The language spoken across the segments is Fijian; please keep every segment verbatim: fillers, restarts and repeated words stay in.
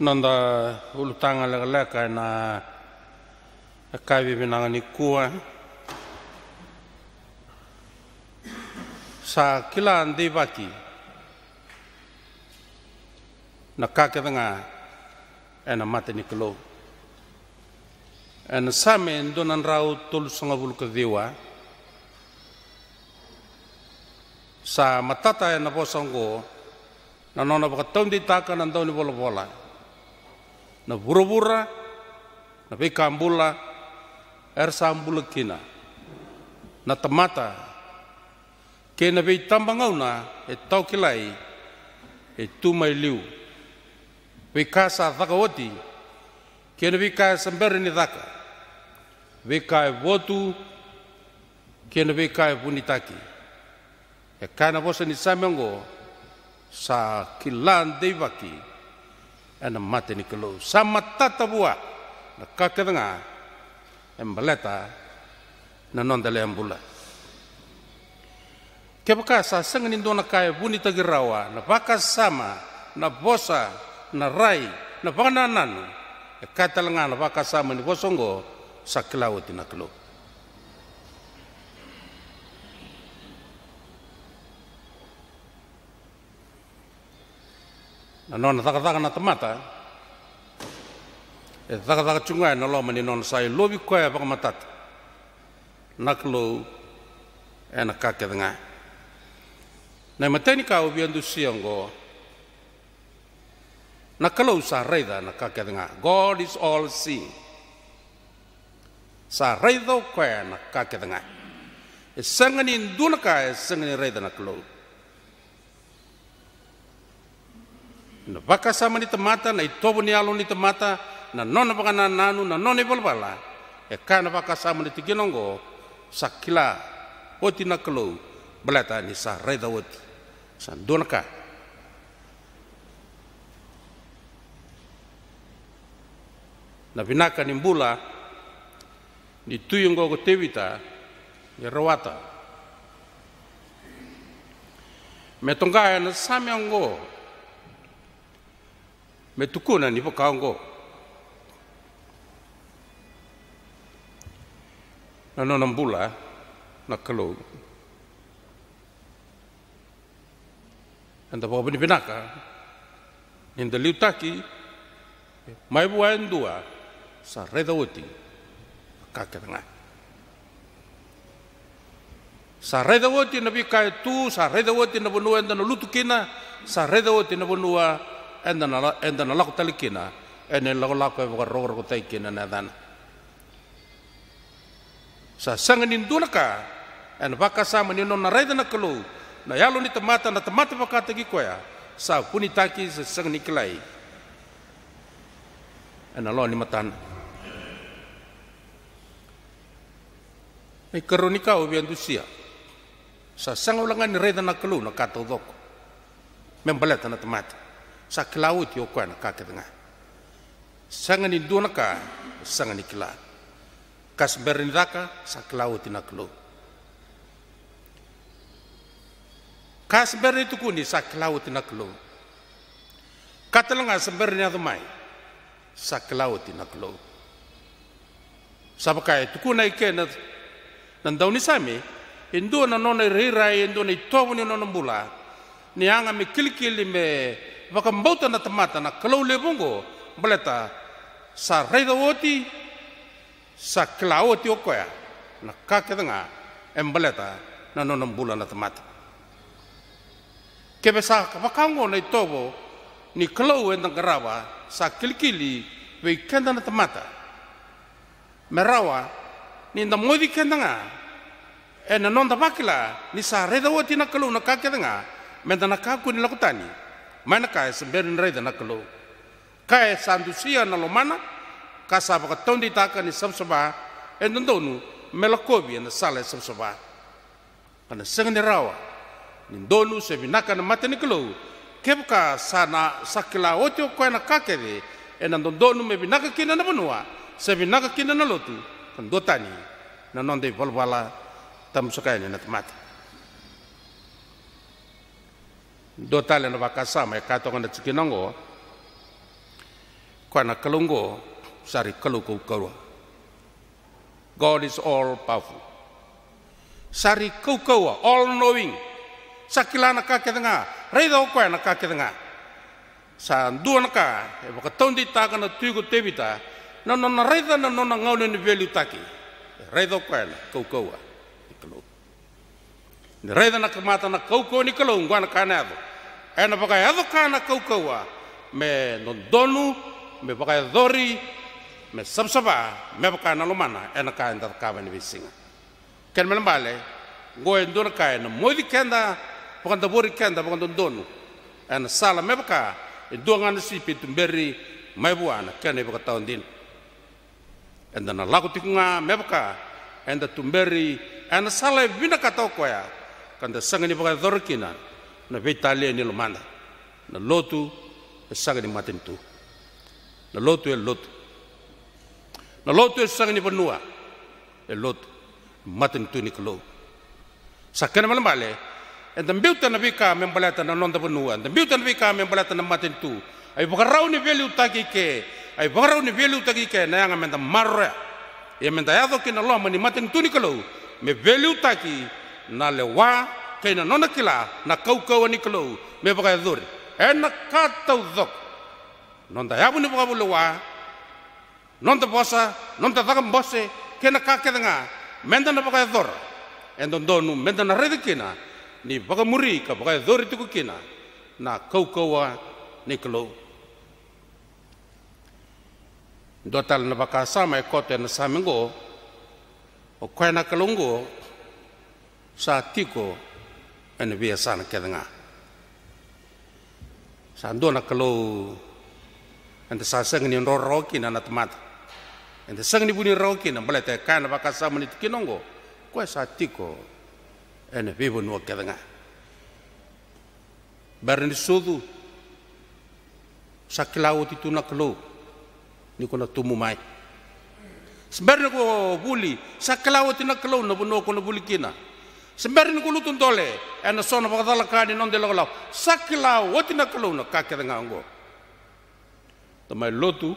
Noda ulutaga lekaleka ena yakavi vinaka nikua. Sa kila deivaki na ka kece ga ena mata ni Kalou. Ena Same dua na drau tolusagavulu ka ciwa, sa matata ena vosa oqo na nona vakataudeitaka na daunivolavola, na vuravura, na veika bula era sa bula kina, na tamata kei na veitabagauna e tawakilai e tu mai liu, veika sa caka oti kei na veika e sa bera ni caka, veika e votu kei na veika e vunitaki. E kaya na vosa ni Same oqo, sa kila deivaki ena mata ni Kalou. Sa matata vua na ka kece ga e baleta na noda lewe bula. Kevaka sa sega ni dua na ka e vunitaki rawa, na vakasama, na vosa, na rai, na vakanananu, e kaya tale ga na vakasama ni vosa oqo, sa kila oti na Kalou. Na nona cakacaka na tamata e cakacaka tiko ga ena loma ni nona sa ilovi koya vakamatata na Kalou ena ka kece ga. Na imatai ni ka au via dusia oqo, na Kalou sa raica na ka kece ga. God is all seeing. Sa raica o koya na ka kece ga. E sega ni dua na ka e sega ni raica na Kalou. Na vakasama ni tamata, na itovo ni yalo ni tamata, na nona vakanananu, na nona ivalavala, e kaya na vakasama ni tikina oqo, sa kila oti na Kalou, baleta ni sa raica oti. Sa dua na ka. Na vinaka ni bula ni tui oqo ko Tevita e rawata me toqa ena Same oqo, me tukuna ni vaka oqo na nona bula na Kalou. Eda vakavinavinaka ni da liutaki mai vua e dua sa raica oti na ka kece ga. Sa raica oti na veika e tu, sa raica oti na vanua eda na lutu kina, sa raica oti na vanua eda na, eda na lako tale kina ena ilakolako e vakarokorokotaki kina na yacana. Sa sega ni dua na ka ena vakasama ni nona raica na Kalou, na yalo ni tamata, na tamata vakataki koya, sa vunitaki, sa sega ni kilai ena loma ni matana. Na ikarua ni ka au via dusia, sa sega wale ga ni raica na Kalou na ka taucoko me baleta na tamata. Sa kila oti o koya na ka kece ga. Sega ni dua na ka sega ni kila. Ka se bera ni caka, sa kila oti na Kalou. Ka se bera ni tukuni, sa kila oti na Kalou. Ka tale ga se bera ni yaco mai, sa kila oti na Kalou. Sa vaka e tukuna eke na, na daunisame, e dua na nona irairai, e dua na itovo ni nona bula, ni yaga me kilikili, me vakabauta na tamata na Kalou levu oqo, baleta sa raica oti, sa kila oti o koya na ka kece ga e baleta na nona bula na tamata. Kevaka sa vaka oqo na itovo ni Kalou eda qarava, sa kilikili vei keda na tamata, me rawa ni da moci keda ga ena noda vakila ni sa raica oti na Kalou na ka kece ga, meda na kakua ni lako tani mai na ka e se bera ni raica na Kalou. Ka e sa dusia na lomana, ka sa vakataudeitaka ni savasava e dodonu me lakovi ena sala e savasava. Ka na sega ni rawa ni donu se vinaka na mata ni Kalou, kevaka sa na, sa kila oti o koya na ka kece ena dodonu me vinaka kina na vanua, se vinaka kina na lotu, ka dua tani na noda ivalavala tamusuka yani na tamata. Dua tale na vakasama e kaya toka na tikina oqo, Koya na Kalou oqo sa ri Kalou kaukauwa. God is all powerful. Sa ri kaukauwa, all knowing. Sa kila na ka kece ga, raica o koya na ka kece ga. Sa dua na ka e vakataudeitaka na tui ko Tevita, na nona raica na nona gauna ni veiliutaki. E raica o koya na kaukauwa ni Kalou. Ni raica na tamata na kaukauwa ni Kalou, oqo na ka ena yaco. Ena vakayaco ka na kaukauwa me dodonu, me vakayacori, me savasava me vaka na lomana ena ka eda cakava ena veisiga. Kena ibalebale, oqo e dua na ka ena moici keda, vakadavori keda vakadodonu ena sala me vaka e dua ga na sipi e tuberi mai vua na kena ivakatawa dina. Eda na lako tiko ga me vaka eda tuberi ena sala e vinakata o koya, ka da sega ni vakayacora kina na veitalia ni lomada. Na lotu e sega ni matanitu. Na lotu e lotu. Na lotu e sega ni vanua. E lotu. Matanitu ni Kalou. Sa kena ibalebale, eda biuta na veika me baleta na noda vanua, eda biuta na veika me baleta na matanitu. A ivakarau ni veiliutaki i ke, a ivakarau ni veiliutaki i ke na yaga meda maroroya. Ia meda yaco ki na loma ni matanitu ni Kalou, me veiliutaki na lewa kei na nona kila na kaukauwa ni Kalou, me vakayacori ena ka taucoko. Noda yavu ni vakavulewa, noda vosa, noda caka bose, kei na ka kece ga meda na vakayacora, e dodonu meda na raica kina ni vakamuri ka vakayacori tiko kina na kaukauwa ni Kalou. Dua tale na vakasama e koto ena Same oqo, o koya na Kalou oqo sa tiko ena veiyasana kece ga. Sa dua na Kalou eda sa sega ni dro rawa kina na tamata. Eda sega ni vuni rawa kina, baleta e kaya na vakasama ni tikina oqo, koya sa tiko ena veivanua kece ga. Bera ni sucu, sa kila oti tu na Kalou ni ko na tubu mai. Se bera ni ko vuli, sa kila oti na Kalou na vanua ko na vuli kina. Se bera ni ko lutu dole ena so na vakacalaka ni noda ilakolako, sa kila oti na Kalou na ka kece ga oqo. Da mai lotu,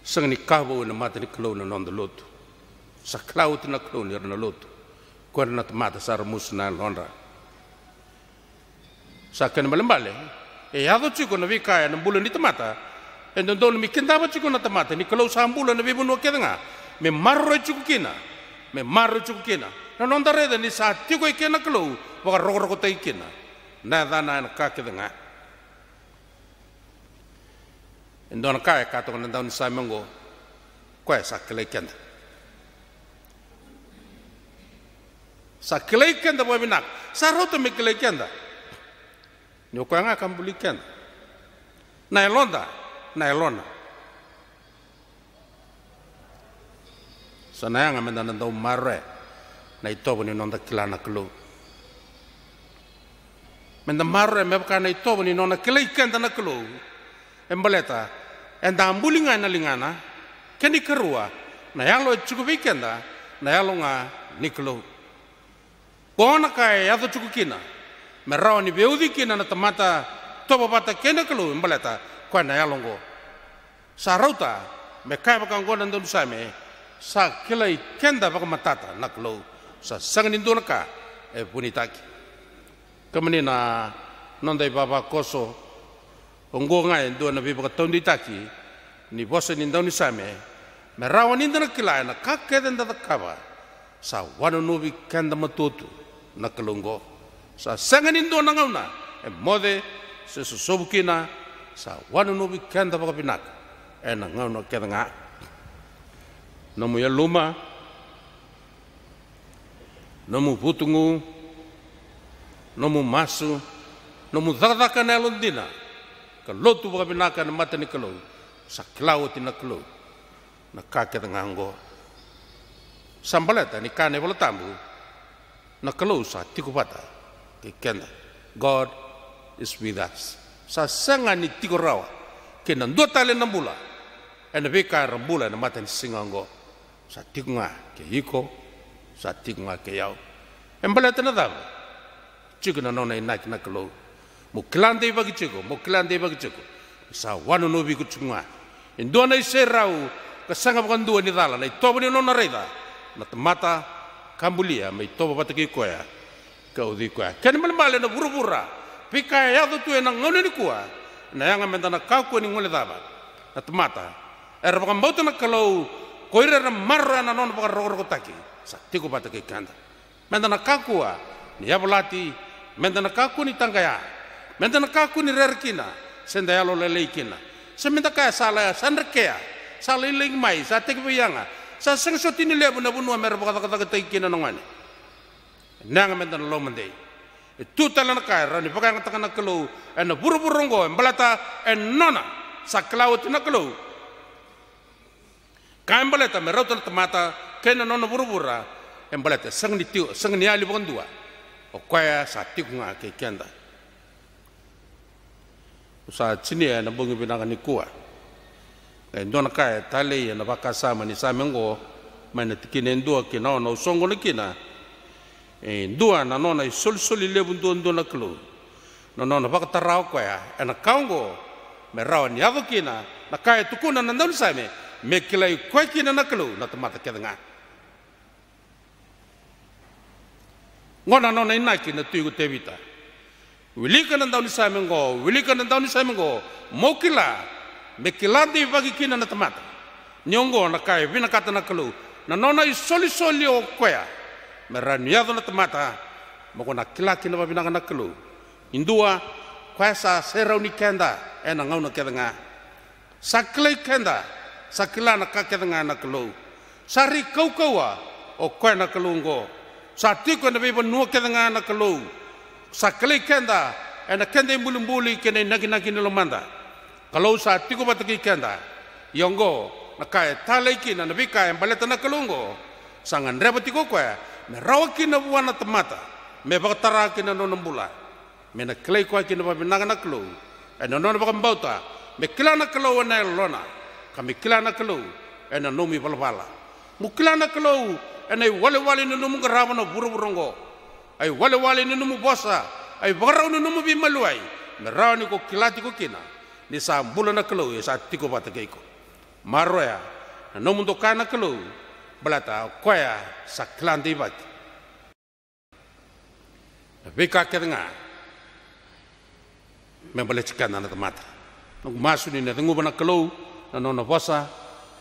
sega ni ka vou ena mata ni Kalou na noda lotu. Sa kila oti na Kalou ni ra na lotu, ko ira na tamata sa ramusu na yalodra. Sa kena ibalebale, e yaco tiko na veika ena bula ni tamata, e dodonu me kidava tiko na tamata ni Kalou sa bula ena veivanua kece ga, me maroroi tiko kina, me maroroi tiko kina na noda raica ni sa tiko e ke na Kalou, vakarokorokotaki kina na yacana ena ka kece ga. E dua na ka e kaya toka na daunisame oqo, koya sa kilai keda. Sa kilai keda vakavinaka, sa rauta me kilai keda. Ni o koya ga ka buli keda. Na yaloda, na yalona. Sa na yaga meda na dau maroroya na itovo ni noda kila na Kalou. Meda maroroya me vaka na itovo ni nona kilai keda na Kalou. E baleta eda a buli ga ena ligana. Kena ikarua, na yalo e tiko vei keda, na yalo ga ni Kalou. Qo na ka e yaco tiko kina me rawa ni veiuci kina na tamata, tovo vata kei na Kalou, e baleta koya na yalo oqo. Sa rauta me kaya vaka oqo na daunisame, sa kilai keda vakamatata na Kalou. Sa sega ni dua na ka e vunitaki. Kemuni na noda ivavakoso, oqo ga e dua na veivakataudeitaki ni vosa ni daunisame, me rawa ni da na kila ena ka kece da cakava, sa wanonovi keda matua tu na Kalou oqo. Sa sega ni dua na gauna e moce se sosovu kina, sa wanonovi keda vakavinaka ena gauna kece ga. Nomu yaluma, nomu vutugu, nomu masu, nomu cakacaka na yalodina, ka lotu vakavinaka ena mata ni Kalou, sa kila oti na Kalou na ka kece ga oqo. Sa baleta ni kaya na iVola Tabu, na Kalou sa tiko vata kei keda. God is with us. Sa sega ni tiko rawa kei na dua tale na bula ena veika era bula ena matanisiga oqo. Sa tiko ga kei iko, sa tiko ga kei au. E baleta na cava? Tiko na nona inaki na Kalou. Mo kila deivaki tiko, mo kila deivaki tiko. Sa wanonovi iko tiko ga. E dua na iserau ka sega vakadua ni cala na itovo ni nona raica na tamata ka bulia me itovo vata kei koya ka ucui koya. Kena ibalebale na vuravura, veika e yaco tu ena gauna nikua, na yaga meda na kakua ni guilecava na tamata era vakabauta na Kalou, ko ira era maroroya na nona vakarokorokotaki, sa tiko vata kei keda. Meda na kakua ni yavalati, meda na kakua ni taqaya, meda na kakua ni rere kina, se da yalolailai kina, se meda kaya sa la, sa drekea, sa lailai mai, sa tekivu yaga, sa sega soti ni levu na vanua mera vakacakacakataki kina na gone. Ena yaga meda na lomadei. E tu tale na ka e rawa ni vakayagataka na Kalou ena vuravura oqo, e baleta e nona. Sa kila oti na Kalou ka e baleta me rauta na tamata kei na nona vuravura, e baleta e sega ni tiko, sega ni yali vakadua. O koya sa tiko ga kei keda. Au sa tinia ena bogi vinaka nikua. E dua na ka e talei ena vakasama ni Same oqo, mai na tikina e dua ki na ono, au soqona kina. E dua na nona isolisoli levu duadua na Kalou na nona vakatara o koya ena ka oqo, me rawa ni yaco kina na ka e tukuna na daunisame, me kilai koya kina na Kalou na tamata kece ga. Oqo na nona inaki na tui ko Tevita. Wilika na daunisame oqo, wilika na daunisame oqo, mo kila, me kila deivaki kina na tamata ni oqo na ka e vinakata na Kalou, na nona isolisoli o koya, me rawa ni yaco na tamata, mo ko na kila kina vavinaka na Kalou. E dua, koya sa serauni keda ena gauna kece ga. Sa kilai keda, sa kila na ka kece ga na Kalou. Sa ri kaukauwa o koya na Kalou oqo. Sa tiko ena veivanua kece ga na Kalou. Sa kilai keda ena keda ibulibuli kei na inakinaki ni lomada. Kalou sa tiko vata kei keda. Ia oqo na ka e talei kina na veika e baleta na Kalou oqo. Sa gadreva tiko o koya me rawa kina vua na tamata me vakatara kina na nona bula. Me na kilai koya kina vavinaka na Kalou ena nona vakabauta. Me kila na Kalou ena yalona, ka me kila na Kalou ena nomu ivalavala. Mo kila na Kalou ena iwalewale ni nomu qarava na vuravura oqo, a iwalewale ni nomu vosa, a ivakarau ni nomu veimaliwai, me rawa ni ko kila tiko kina ni sa bula na Kalou, e sa tiko vata kei iko. Maroroya na nomu doka na Kalou, baleta o koya sa kila deivaki na veika kece ga me baleti keda na tamata. Noqu masu ni na ceguva na Kalou na nona vosa,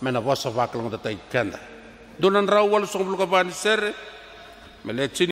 me na vosa vakalougatataki keda. Dua na drau walusagavulu ka va ni sere, me le tini.